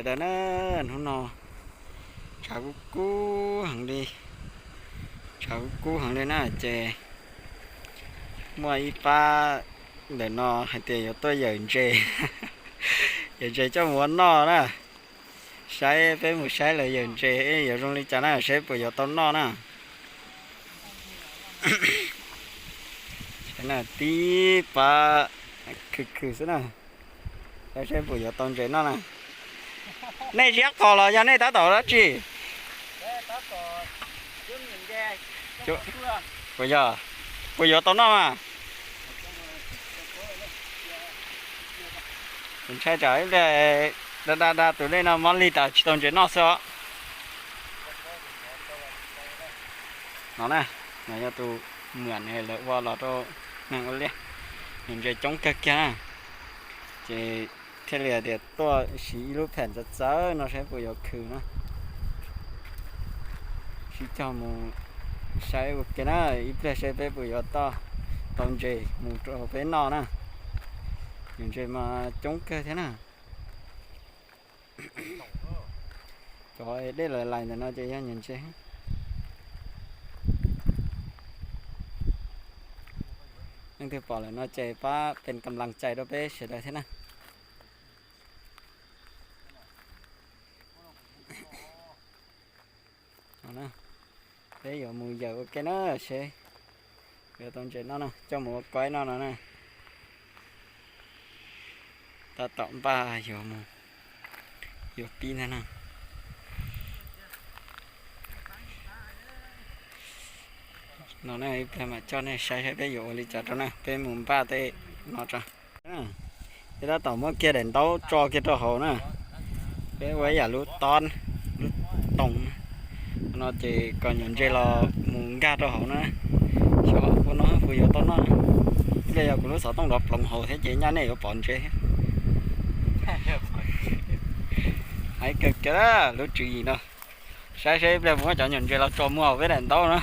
Ntawd na, hnub no tshav kub kub heev li, tshav kub kub heev li na ces muaj ib pab ntawm no hais tias yuav tuaj yawm ntses, yawm ntses coj mus ua noj na. Saib, peb mus saib lawv yawm ntses yuav zoo li cas na, saib puas yuav tau noj na. Tib pab khwv khwv xwb na, saib puas yuav tau ntses noj na. Nej ziab qos los yog nej tab tom dab tsi? Puas yog, puas yuav tau noj mas? Ntshai tsam ib pliag da da da tus dej no mob lig tas tsis tau ntses noj xwb os. No na, no yog tus muam lawv ua los rau neeg ua liaj, nws ntses coob kawg kiag na. Ces thiaj li hais tias tuaj siv ib lub pheem txawv txawv no saib puas yuav khwv na. Sib cog mus saib ua ke na, ib pliag saib peb puas yuav tau ntses mus rau peb noj na. Nyuam ntses mas coob kawg thiab na. Cov dej lais lais ntawm no ces yog nyuam ntses. Leej twg pom lawm no ces pab pes kam las cais rau peb sawv daws thiab na. Peb yuav mus yawm ua ke na, seb yuav tau ntses noj na, coj mus ua kaib noj no na. Tab tom npaj yuav mus, yuav pib ntag na. No na, ib pliag mam coj nej saib saib peb yuav ua li cas rau na, peb mus npaj tej no tso. Peb tab tom muab kiag daim ntaub tso kiag rau hauv na. Peb ua ib yam lub tob, lub toos no ces kom nyuam ntses los mus nkag rau hauv na. Xyov ua no puas yuav tau noj. Ib pliag yog kuv lub xov tooj rov ploov hauv thiab ces nyaj nej yuav pom ntses. Hais kawg kiag lub tswv yim no. Saib seb ib pliag puas muaj cov nyuam ntses los tso muag hauv peb daim ntaub na.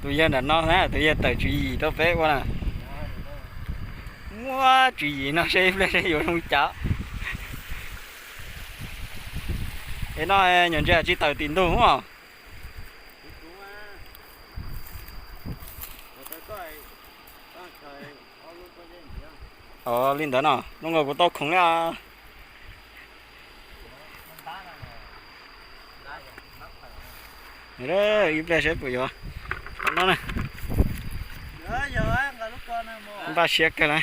Tus yawg ntawm no na, tus yawg tawm tswv yim rau peb ua na. Muab tswv yim no seb ib pliag seb yuav zoo cas. Es no nyuam ntses tsis tawm tim ntug os. Li ntawd no, zoo nkaus kuv tau khoom li os. Ib pliag seb puas yuav no na. Npaj siab kawg na.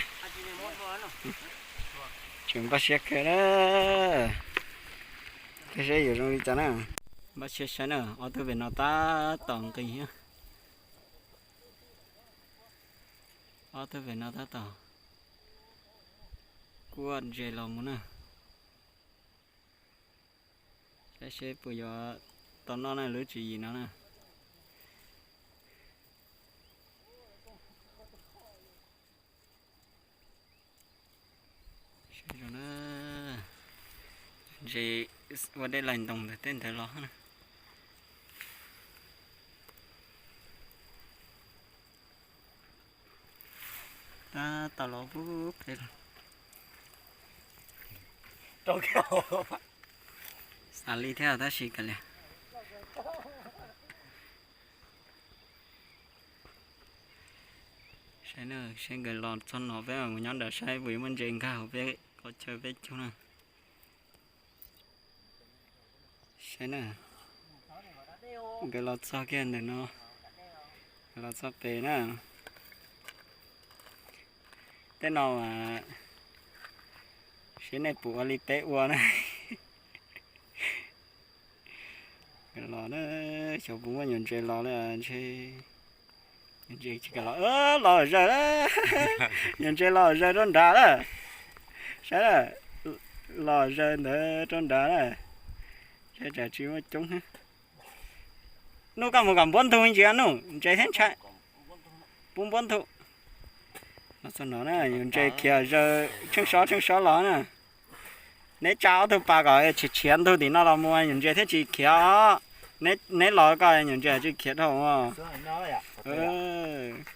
Tseem npaj siab kawg na. Seb yuav zoo li cas na. Npaj siab saib na, ob tug pem no tab tom nqis. Ob tug pem no tab tom kuaj ntses los mus na. Saib seb puas yuav tau noj na, lub tswv yim no na. Ntses ua dej lais ntoos ntawm tej ntawd los na. Tab tom los pub pem. Xav li thiab tab sis kav liam. Saib na, seb nkawd los txog no peb mus nyob nram saib puas yuav muaj ntses nkag hauv peb qhov chaw peb cug na. Saib na, nkawd los txog kiag ntawm no, nkawd los txog pem na. Tej no mas seb nej puas ua li peb ua na. Los na, xyov puas muaj nyuam ntses los li ntshe. Nyuam ntses tsis kam los, los zaws na. Nyuam ntses los zaws rau nrad na. Saib na, los zaws ntawd rau nrad na. Saib tsam tsis muaj coob. Nuj, koj mus kom npuab ntug ntsis nuj, ntses thiab ntshai. Pub npuab ntug. Los txog no na, nyuam ntses khiav zaws tsheej sob tsheej sob los na. Neb tsa ob tug pas kom tshiav tshiav ntug tim no los mus, nyuam ntses thiaj tsis khiav os. Neb los koj nyuam ntses tsis khiav dhau.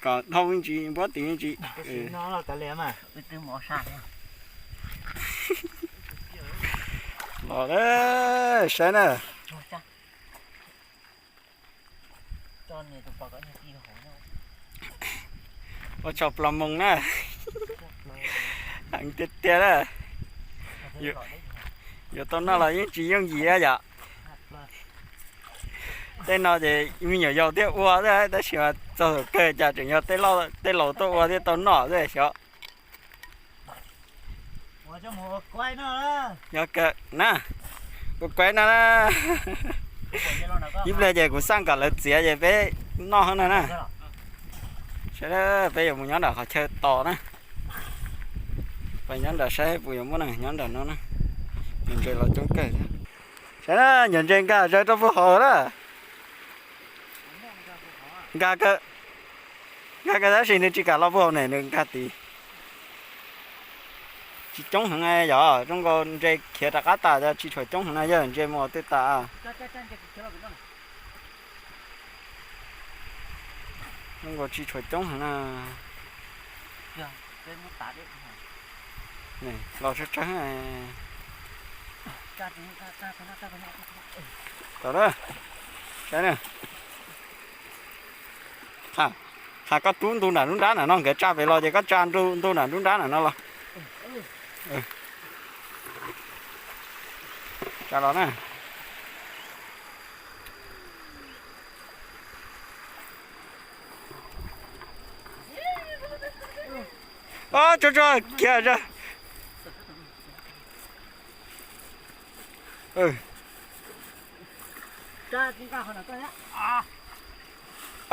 Kom dhau ntsis npuab tim ntsis. Twb mov saj thiab. Os, saib na. Ua tsaug plaub moos na. Heev tiag tiag na. Yuav tau noj los yeej tsis yooj yim yom. Tej no ces me nyuam yaus thiaj ua xwb, tab sis mas txog thaum kawg cas tseem yog tej laus tuaj ua thiaj tau noj xwb xyov. Yog kawg na, kuv kuaib no na. Ib pliag ces kuv xaj kom lawv txiav ces peb noj no na. Saib peb yuav mus nyob nram qhov chaw tos na. Peb nyob nram saib puas yuav muaj neeg nyob nram no na. Cov ntses los coob kawg thiab. Saib na, cov ntses nkag zaws rau puag hauv na. Nkag kawg, nkag kawg tab sis nws tsis kam los puag hauv ne, nws nkag tid. Tsis coob heev yog zoo nkaus ntses khiav rov qab tas, tsis tshua coob heev na, yog ntses mus twb tas. Zoo nkaus tsis tshua coob heev na. Los tsawg tsawg. Tau na, saib na. Hais koj rub ntu nram nruab nrab nram no, nkawd tsa pem los ces koj tsa ntu nram nruab nrab nram no los. Tsa los na. Tso tso, khiav.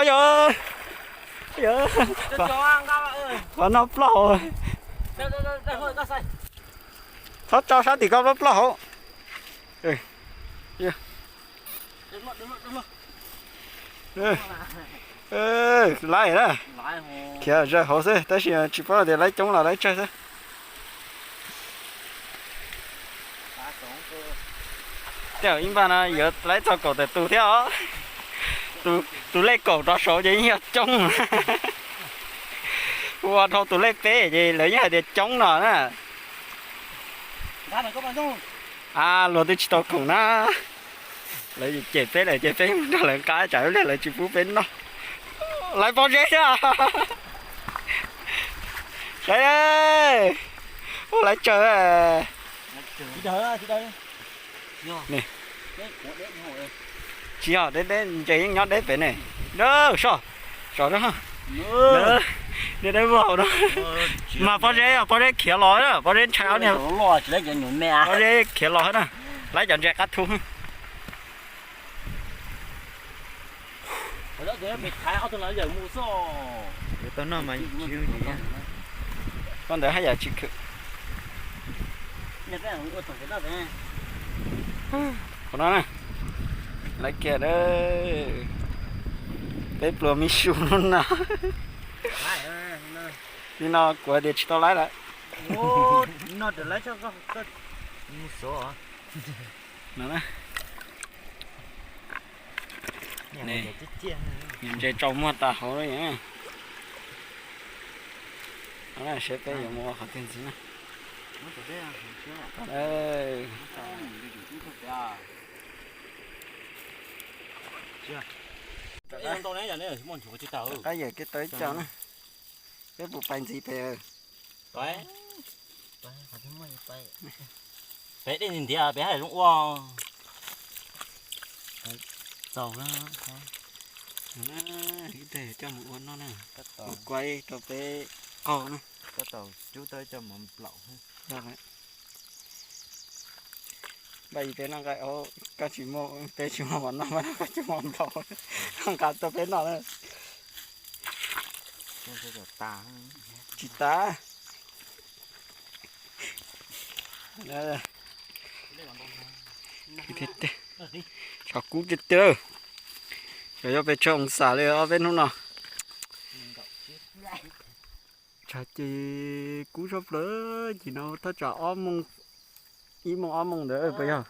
Yog, qhov no plaub hauv. Txhob tso sab tim ko, plaub plaub hauv. Laib na, khiav zaws hauv xwb tab sis tsis paub tias laib coob los laib tsawg xwb. Tej zaum ib npaj no yuav laib txog kaum tawm tus thiab os. Tus lej kaum rov saud ces yeej yog coob. Ua dhau tus lej peb ces lawv yeej hais tias coob no na. A, luag twb tsis tau khoom na. Lawv cem peb lawm ces peb mus nrog lawv nqa tsam ib pliag lawv tsis pub peb noj. Lawv pob zeb thiab. Saib, ua lawv tsawg. Tsis yog deb deb, ntses yeej nyob deb pem ne. Soj, soj, niag deb vog no. Mas pob zeb, pob zeb khiav los, pob zeb ntshai ob niag. Pob zeb khiav los na. Laib cov ntses qab thu. Tau noj mas tsis yooj yim. Koj ntawd haj yam tsis khwm. Qhov no na, lawv kiag, peb pluas me su no na. Li no kuv tias tsis tau laib lawm. Ntses tsaus muag tas hauv lawm. Saib peb yuav mus ua qhov twg ntxiv na. Qab yawm kiag tau ib co na. Peb puas pais ntxiv pem? Peb dej ntiav ntiav pem haj zoo ua. Txaus na. Ib teg coj mus ua noj na. Ua kuaib rau peb qaug na. Cub tau coj mus nplaum. Npaj peb noj nqaij, koj tsis muaj, peb tsis muaj mov noj, koj tsis muaj nplaum, nqa tuaj peb noj na. Tsis tas. Tshav kub tiag tiag. Xyov yuav pes tsawg oo xam li ob peb hnub no. Tshav ces kub tshaj plaws, chim no thaj tsam ob moos, ib moos ob moos ntawd puas yog?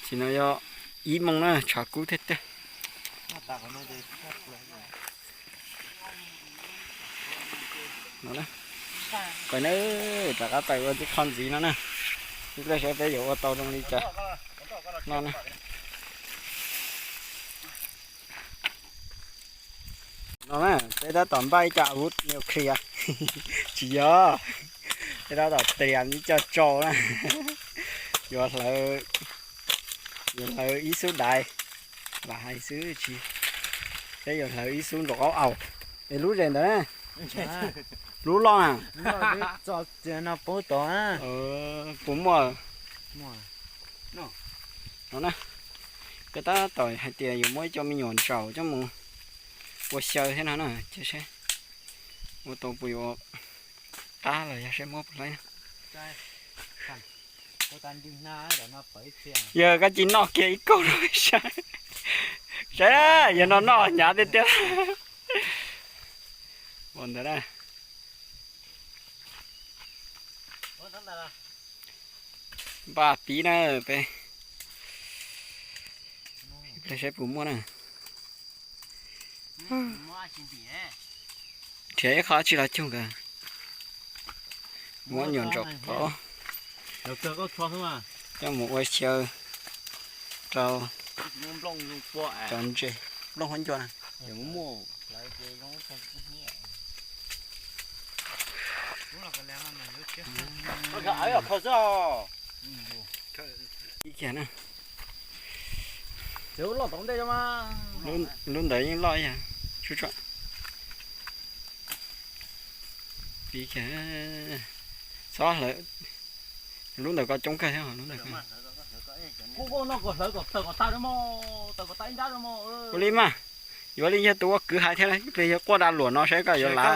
Chim no yog ib moos na, tshav kub tiag tiag. Tsis tas, qhov no ces tsis tshaj plaws. No na, pais na, rov qab pais ua tib qho ntxiv no na. Ib pliag saib peb yuav ua tau zoo li cas no na. No na, peb tab tom npaj ib co avuj nuclear, tsis yog, peb tab tom tias ib co tsau na, yuav hlawv, yuav hlawv ib xub daiv, lam hais xwb tsis, peb yuav hlawv ib xub nraum qaub aus, es lub zes ntawd na, lub loj na, puas muaj no na, peb tab tom hais tias yuav muab ib co me nyuam ntsaum coj mus ua xyaw thiab no na, cia saib ua tau puas yuav qab los yog saib muab puas laib na. Yog koj cia noj kiag ib kaug rau saib, saib, yog no noj hnyav tiag tiag. Ua ntawd na, npaj pib na, peb saib puas muaj na. Nrhiav ib qho dab tsi los cug nkawd, muab nyuam ntsaum qaub coj mus ua xyaw rau cov ntses, nplooj huab ncua na. Ib kiag na, lub ntawd yeej loj ib yam, tsuj tsuav. Ib kiag, txhob hlawv, lub ntawd ko coob kawg thiab lub ntawd. Ua li mas, yuav li yog tus ua kwv hais thiab, ib pliag yog quaj da luam no saib koj yuav lav.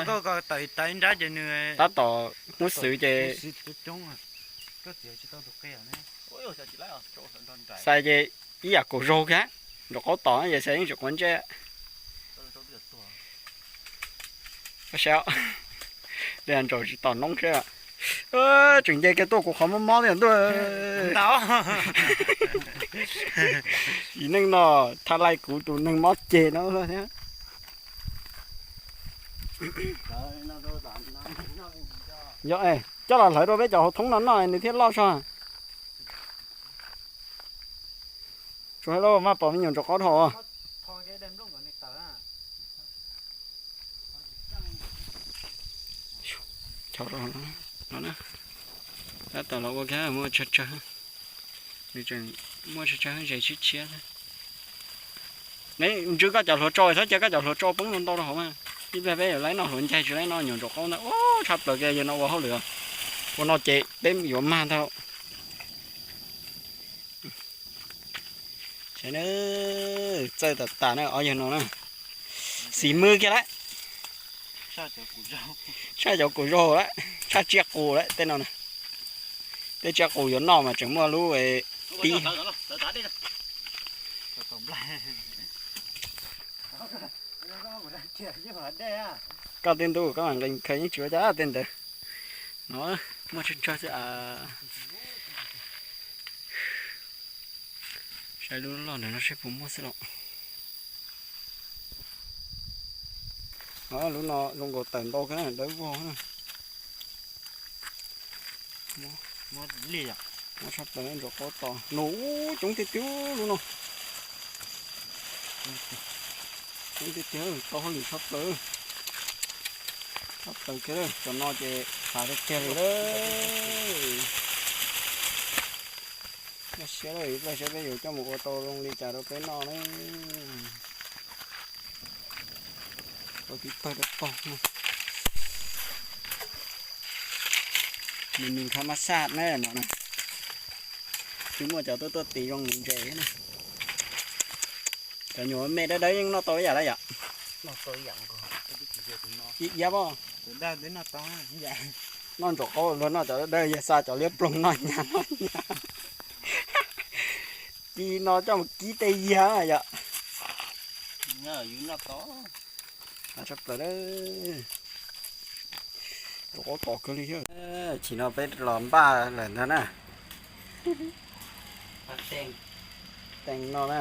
Tab tom muab xwv ces xais ces ib yam kaum zaug kiag, nraum qaub tom ces xais yeej tsis quav ntsej. Saib, li ntsaum tsis tom noob saib, tseem nce kiag tuaj kuv qhov mob mob thiab ntuj. Txiv neej no thaj laij kuv tus neeg mob ceg no thiab. Yog, coj los hlawv rau peb cov hauv thoob no noj nws thiaj loj zog. Tsuas hais lauj, maj pom me nyuam ntsaum qaub dhau. Tab tom los ua kiag muaj tsawg tsawg, nws tseem muaj tsawg tsawg ze tshiab tshiab thiab. Neb ntswj koj cov hluav tsau, txhob cia koj cov hluav tsau poob ntau ntau rau hauv mas. Ib pliag peb yuav laib noj hluav ncaig tsis laib noj nyuam ntsaum qaub ntag. Ub, tshaj plaws kiag yog no ua hauj lwm, ua no ces peb yuav mag ntag. Saib na, txawj tas tas na, ob yawg no na, xis mws kiag lawm. Tshaj cov kuv zaug lawm, tshaj tsiaj qus lawm tej no na. Tej tsiaj qus yuav noj mas tseem muaj lub tib. Koj tej ntu koj mam nqis khaws yeej tsis ua cas tej ntawd. No muaj tsawg tsawg xwb. Saib lub loj ntawm no seb puas muaj xwb los. Lub no zoo nkaus tawm ntau kawg na, dawb vog na. Muab tshaj plaws ntsaum qaub tos no, ub, coob tiag tiag lub no. Coob tiag tiag, tau hauj lwm tshaj plaws. Tshaj plaws kiag, cov no ces xav tiag tiag li lawm. Nyob siab lawm, ib pliag saib peb yuav coj mus ua tau zoo li cas rau peb noj na. Tau tib pawg rau pog no. Nws nws tha mas xaj na no na. Twb muaj cov tuaj tuaj tis zoo ntses thiab na. Cov nyuam me dawb dawb yeej noj tau ib yam lawm yom. Ib iab os. Noj ntsaum qaub luag noj cov dawb dawb, yawg xa cov liab ploog noj hnyav noj hnyav. Ci no coj mus kib tej yag yom. Tshaj plaws, ntsaum qaub tom kawg li thiab. Chim no peb los npaj lawm ntag na. Tees no na,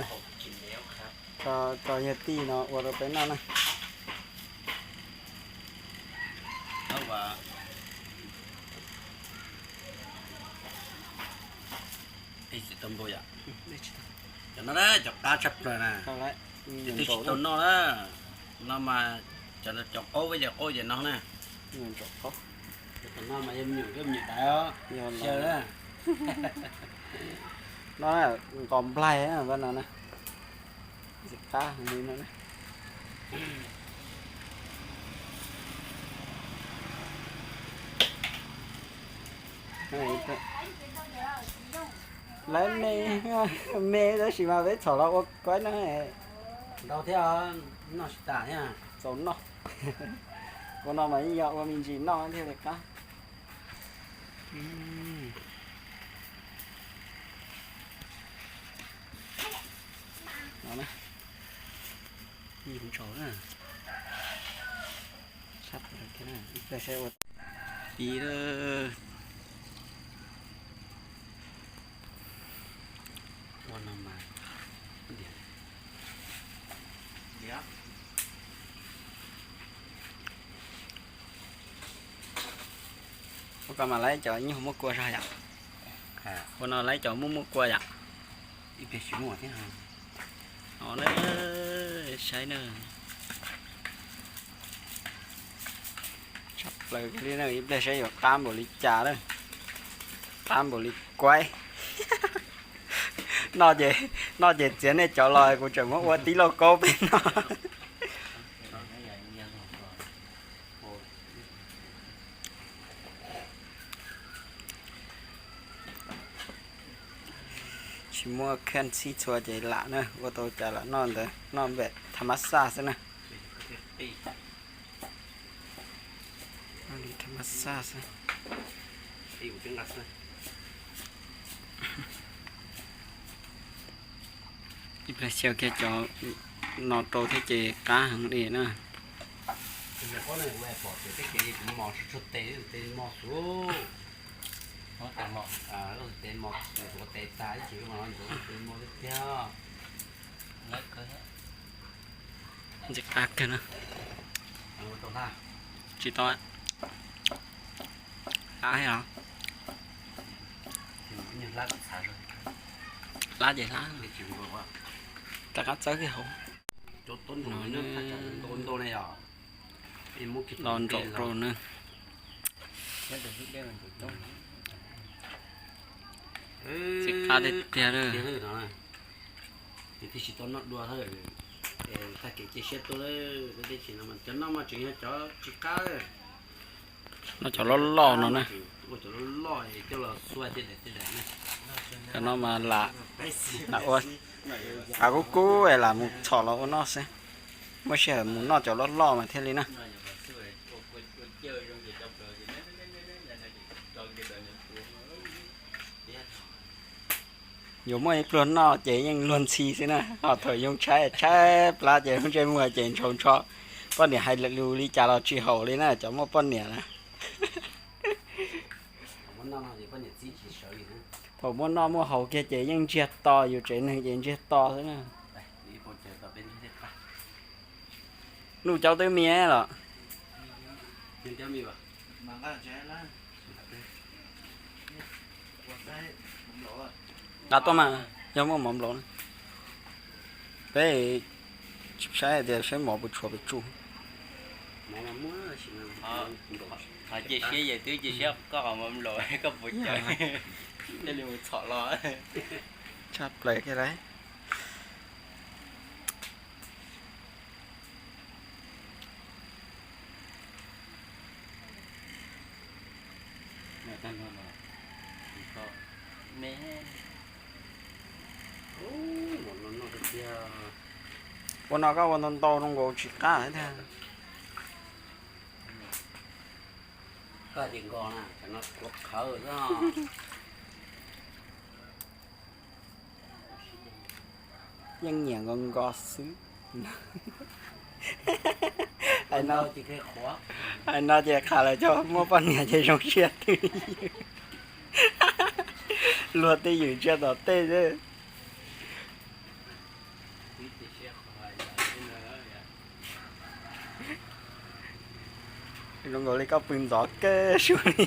tso yawg tij no ua rau peb noj na. Cov no na cov qab tshaj plaws na, ces twb tsis tau noj na. No mas cov qaub ces qaub ces no na. Cov no mas yog me nyuam, me nyuam dais os. Xyaw na. No nqos nplaig no na. Ntxim qab heev li no na. Lawv me, me tab sis mas peb txhom los ua kuaib na. Ntau thiab, noj tsis tas thiab. Txaus noj. Ua no mas yeej yog ua me ntsis noj thiaj li qab. Ib ntsaus na. Sab ib pliag saib ua ti lawm. Ua no mas, ua ko mas lawv cov nyuj muaj kua zog yom. Ua no lawv cov muaj muaj kua yom. Ib pliag tsis muaj thiab. Os na, saib na. Tshaj plaws li na, ib pliag saib yuav qab npaum li cas na. Qab npaum li kuaib. Noj ces, noj ces txiav nej cov los kuv tseem muab ua tib lauj kaub peb noj. Tsis muaj khaj txhij txhua ces lam na, ua tau cas lam noj ntawd, noj npem tha mab xaj xwb na. Tha mab xaj xwb. Ib pliag xyaw kiag cov no rau thiab ces qab heev li na. Ntxim qab kawg na. Tsis tau. Hlab thiab os. Hlab ces hlab, rov qab txawb kiag hauv. Los nraum rau na. Txim qab tiag tiag. Tsis tau noj dua, tag kev cia siab tuaj lawm, tej teb chaws no mas cov noj mas tseem yog cov tsis qab. Noj cov loj loj no na. Cov no mas lam, lam ua, av kub kub es lam mus txhom los ua noj xwb. Muaj sij hawm mus noj cov loj loj mas thiaj li na. Yuav muaj ib pluag noj ces yeej luag ntxhi xwb na, ho thaum yus tshaib tshaib plab ces lub ntsej muag ces ntshaus ntsho. Poj niam hais lus li cas los tsis haum li na, cov muaj poj niam na. Thaum muaj noj muaj haus kiag ces yeej ntsiag to, yus tsev neeg ces ntsiag to xwb na. Nuj Caub twb me los? Nqa tuaj mas, yog muaj mov nplaum. Peb saib hais tias saib mov puas tshuav pem tsuj. Cia siab, yawm twb cia siab koj qhov mov nplaum koj puas cawm, thiaj li mus txhom los. Tshaj plaws kiag lauj. Ua no koj ua ntau ntau zoo nkaus tsis qab thiab. Koj hais tias nkos na, cov no tuav qhawv xwb. Yeej nyiam nkos nkos xwb. Hais no ces qha lawm cov muaj poj niam ces zoo siab twj ywm. Luag twj ywm ntsia tom tej xwb. Zoo nkaus li koj pw ntxov kawg su li.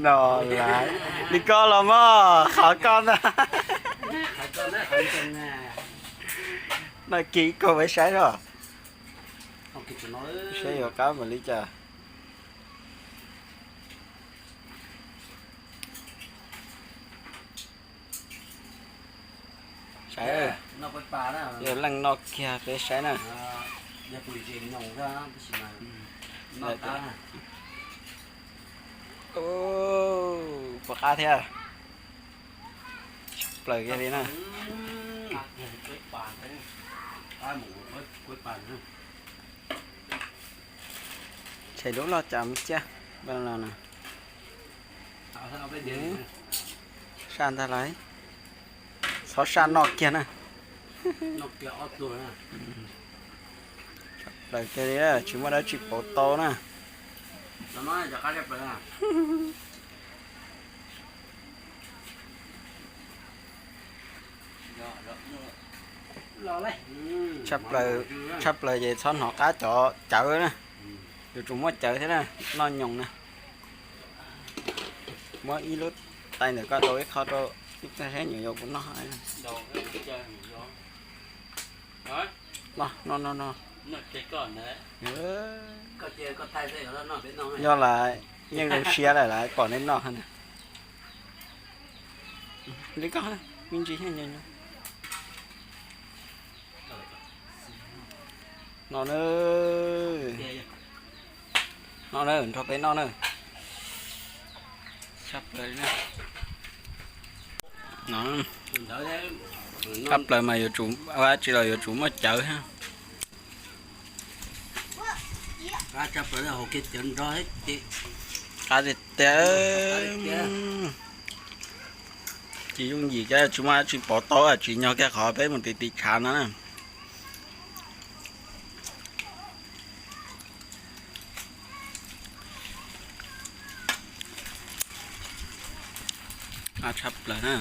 No lawm, li koj los mog, qhov koj ntag. No kiag ib kaug peb saib os. Saib yuav qab npaum li cas. Saib, yog leej noj kiag peb saib na. Puas qab thiab? Tshaj plaws kiag li na. Tshem lub loj cas mus ciaj no. Saj ntag lauj. Txhob saj noj kiag na. Tshaj plaws kiag li, tsis muaj dab tsi pauv tau na. Tshaj plaws ces txhob hnov qab cov cawv na. Yuav tsum muaj cawv thiab na, noj nyoos na. Muab ib lub tais ntawm koj rau ib qho rau, ib tag seb nyuam yaus puas noj. No no no no. Yog lawm, yeej zoo siab lawm, lawv pom nej noj na. Li koj, me ntsis nyoos nyoos. No na, no na, nrog peb noj na. Tshaj plaws na. No, tshaj plaws mas yuav tsum, dab tsi los yuav tsum muaj cawv thiab. Qab tiag tiag. Tsis yooj yim thiab, tsis muaj dab tsi pauv tau, tsim nyog kiag qhov peb mus tiv tiv tshav no na. Tshaj plaws na.